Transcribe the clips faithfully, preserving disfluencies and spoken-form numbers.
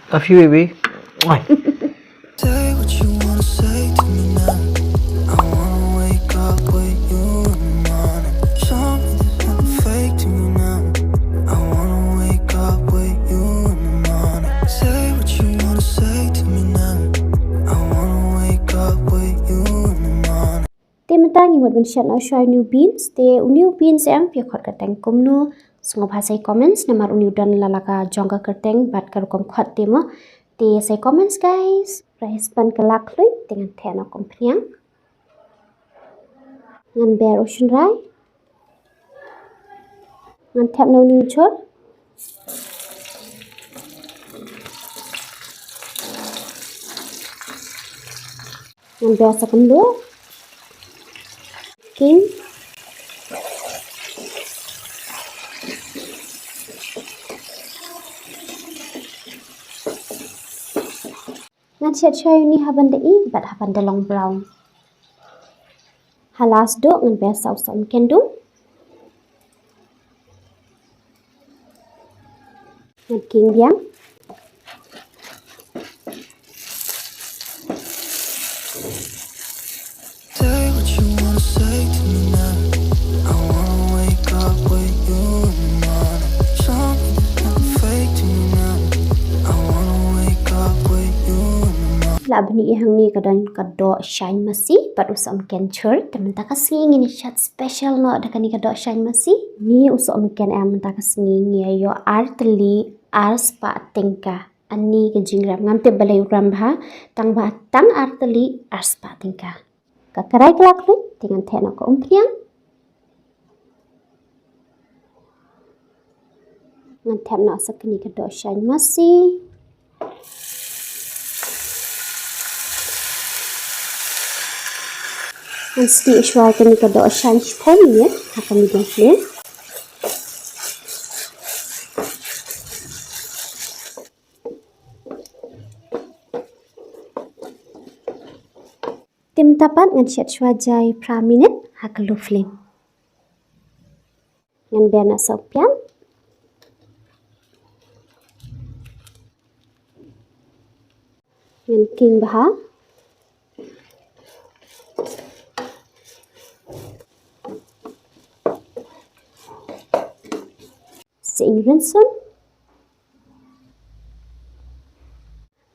Love you, baby. Mwah. Say what you wanna say to me now. I wanna wake up with you in the morning. Show me there's nothing fake to me now. I wanna wake up with you in the morning. Say what you wanna say to me now. I wanna wake up with you in the morning. Te mynta ngi mut ban shet noh shuwa u new beans, te u new beans em phi khot kyrteng kumno, sngewbha sa ïa comments namar u new don la la ka jong ka kyrteng bad ka rukom khot te mo. Te sa ïa comments guys. Rice pan ka la khluit te ngan theh noh ka umphniang. Ngan ber u shynrai. Ngan thep noh u new jhur. Ngan ber sa kumno. King. Ngan shet shuwa ïa uni ha ban da i bad ha ban da long brown. Ha last doh ngan ber sa u sohmynken dung. Ngan king biang. Say what you wanna say to me now. I wanna wake up with you in the morning. Show me there's nothing fake to me now. I wanna wake up with you in the morning. La bni i hangne ka don ka doh shine masi bad u sohmynken jhur, te mynta ka sngi ngin ïa shet special noh da kane ka doh shine masi. Ni u sohmynken em mynta ka sngi ngi ïa ïoh ar tylli ar spah tyngka. Ani ka jingrem ngam tip balei u rem bha, tang ba tang ar tylli ar spah tyngka. Ka karai ka la khluit te ngan theh noh ka umphniang. Ngan thep noh sa kane ka doh shine masi. Ngan sdieh shuwa kane ka doh shine shiphew minit ha ka medium flame. Te mynta pat ngan shet shuwa jai phra minit ha ka low flame. Ngan ber noh sa u pian. Ngan king bha. Sa ïing rynsun.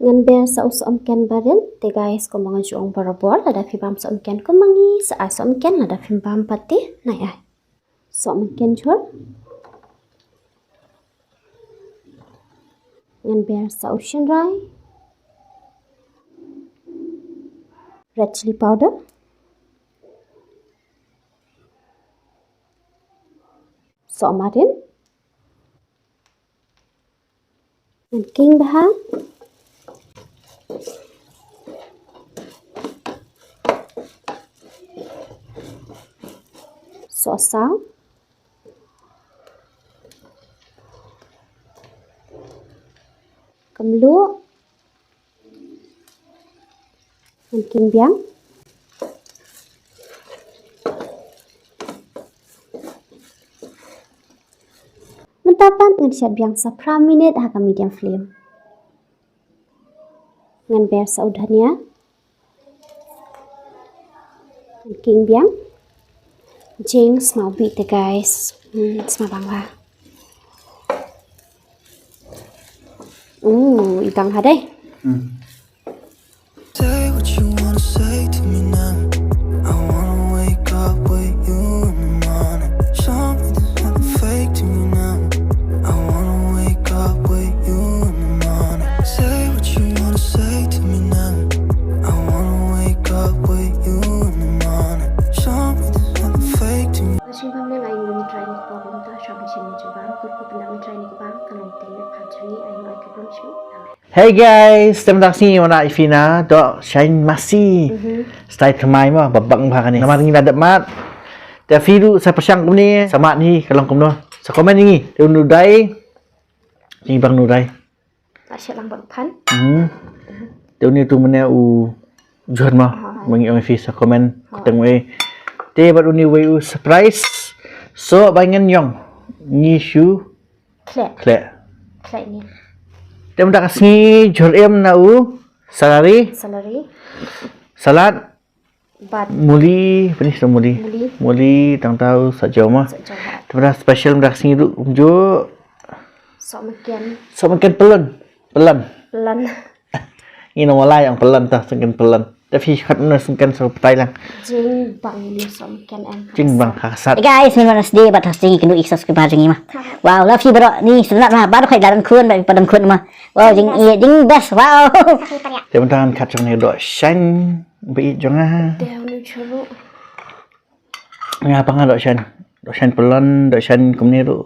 Ngan ber sa u sohmynken barit, te guys kumba nga ju ong barabor, lada phi bam sohmynken kumba ngi sa ai sohmynken, lada phim bam pat te nai ai. Sohmynken jhur. Ngan ber sa u shynrai. Red chilli powder. Sohmarin. Ngan king bha. Sohsaw. Ka mluh. Ngan king biang. Mynta pat ngan shet biang sa phra minit ha ka medium flame. Ngan ber sa u dhania. Ngan king biang. Jingsmaw bih te guys. Hmm, smaw bang ba. Uh, i tang ha dei. Say what you wanna say to me now. I wanna wake up with you in the morning. Show me there's nothing fake to me now. I wanna wake up with you in the morning. Say what you wanna say to me now. I wanna wake up with you in the morning. Show me there's nothing fake to me. Ka jingbam ne ngai ngi try ni ko bam ta shop ni shin ni jingbam ko ko pynda ngi try ni ko bam ka long teng ne pha jong ngi ai ngi ai ka bam shu. Amen. Hey guys, te mynta ka sngi nga wan ai ïa phi na doh shine masi. Style thymmai mo, ba bang bha kane. Namar ngi la dep mad. Te phi ruh sa pyrshang kumne, sa mad hi ka long kumno. Sa comment ïa ngi. Te u nu dai. Ngi bang nu dai. Ka shet lang bad u phan. Te une utu mynne u jhur mo. Ba ngi ong ïa phi sa comment kyrteng uei. Te bad une uwei u surprise. So ba ngan ïong ngi shu Khleh. Khleh. Khleh ni. Te mynta ka sngi jhur im na u salad, salad, salad, bad muli, pynshai muli. Muli. Muli tang tau sa jaw ma. Sa jaw ma. Te mynta special mynta ka sngi ruh kumjuh. Sok meken. Sok meken pelon. Pelon. Pelon. Ngi nang walai ong pelon ta, sengken pelon. Te phi khat na sengken sa petai lang. Jingbang ïa ni sok meken em. Jingbang ha ka sat. Hey guys, mynta Wednesday bad Thursday ngi kynduh ïa ki subscriber jong ngi ma. Wow, love you bro. Ni sngewtynnat ma, baroh kawei la don khun, bad pat don khun ma. Wow, jing, ïa, jingbest. Wow. Te mynta ngan khat jong ni dohshain ba ïeit jong nga. Te uni churu. Nga pang nga dohshain. Dohshain pelon, dohshain kumne ruh.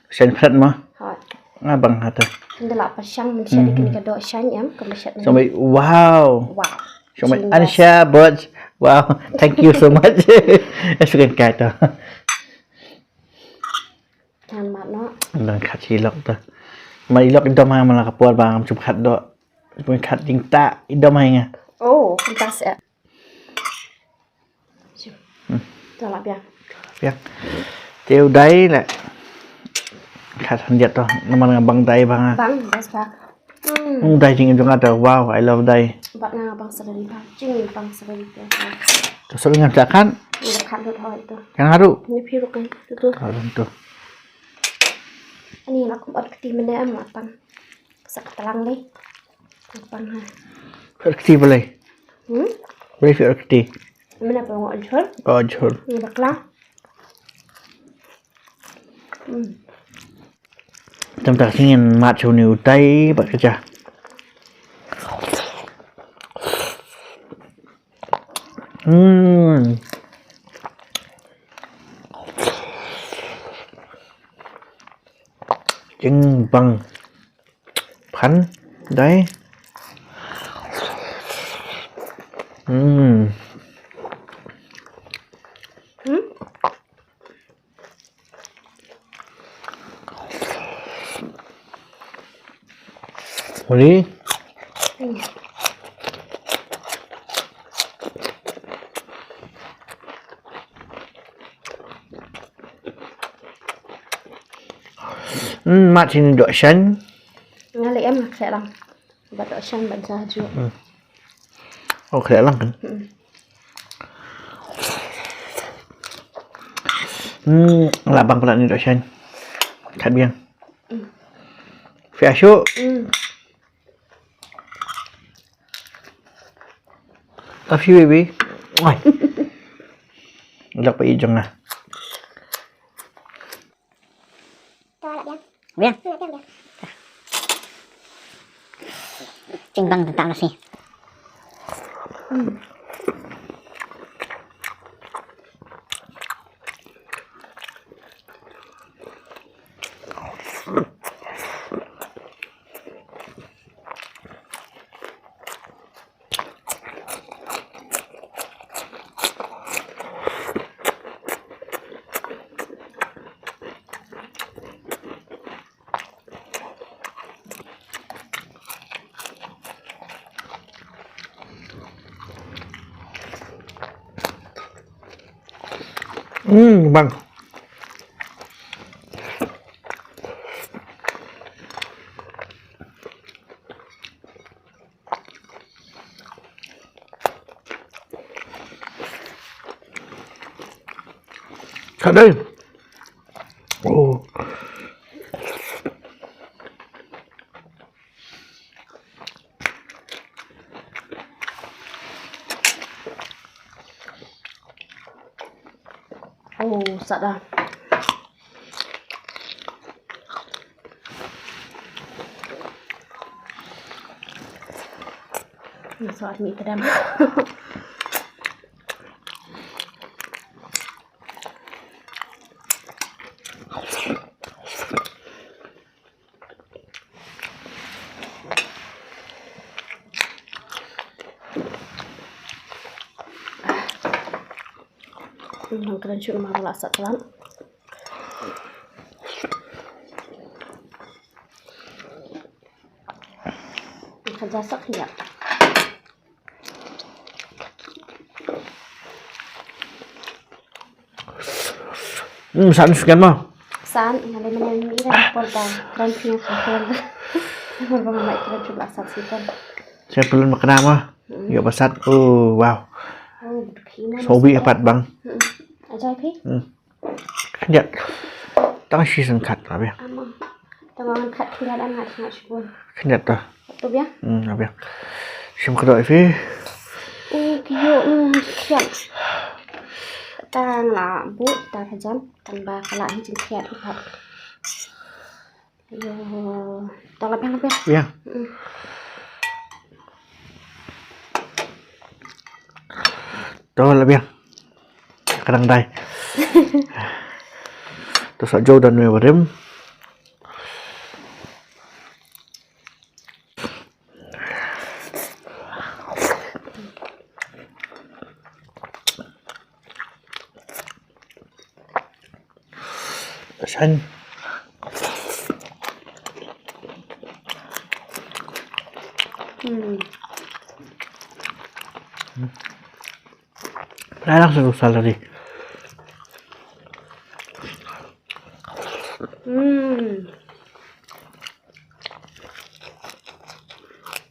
Dohshain phret ma. Hot. Nga bang hata. Nda la pyrshang mynshet ïa kane ka dohshain em, ka mynshet. Shong bai, wow. Wow. Shong bai, Ansha Birds. Wow, thank you so much. Sukan kai ta. Kan mat noh. Nang khat shi lok ta. Ma i lok i dom ha nga man la ka por ba ngam shu khat doh. Shu khat jingtah i dom ha nga. Oh, kumta seh. Shu. Hmm. Te la biang. Biang. Te u dai la. Khat khyndiat to. Namar nga bang dai ba nga. Bang, best ba. Hmm. Hmm, dai jingim jong nga te. Wow, I love dai. Bad nga bang celery ba. Jingbang celery te. Te shu ngan sa khat. Ngan khat lut hoi tu. Yang haru. Ni phi ruh kan. Tu tu. Haru tu. Ani la kum ot kti mynne em la pang. Sa ka tlang le. Pang ha. Phi ot kti balei? Hmm? Balei phi ot kti? Mynne ba nga ot jhur. Ot jhur. Ni bakla. Hmm. Tam tak singin mat shu ni utai bad ka ja. Hmm. Jingbang. Phan dai. Hmm. Hmm? Uli. Hmm, mat sini dohshain. Nga leh em nga khleh lang. Bad dohshain ban sa ju. Hmm. Oh, khleh lang kan. Hmm. Hmm, la bang pala ni dohshain. Khat biang. Hmm. Phi ashu. Hmm. Love you, baby. Oi. Lok pa i jong nga. Biang. Jingbang tang nasi. Hmm, bang. Ka dei. Oh. Oh, sat dah. Nga sa at mi tadam. Nang kren shu ma la sat lan. Ka ja sak ya. Hmm, san sken ma. San, nga le menen mi ra por ta. Kren shu ka por. Ba nga mai kira jubla sat sitan. Saya pelun makna ma. Yo basat. Oh, wow. Oh, dukhi na. Sobi apat bang. Aja phi. Khyndiat. Tang shi sngewkhat, Rabia. Ama. Tang ngan khat khyndiat, an ngat ngat shibun. Khyndiat to. To bia. Hmm, Rabia. Shim kdo ifi. U kiyo, hmm, khiat. Tang la bu ta hajan, tang ba kala hi jingkhiat hi pat. Yo, tang la biang, la biang. Biang. Hmm. To la biang. Kadang dai. To sa jauh dan me barim. San. Hmm. Pernah langsung usah tadi. Hmm.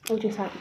Udah sat.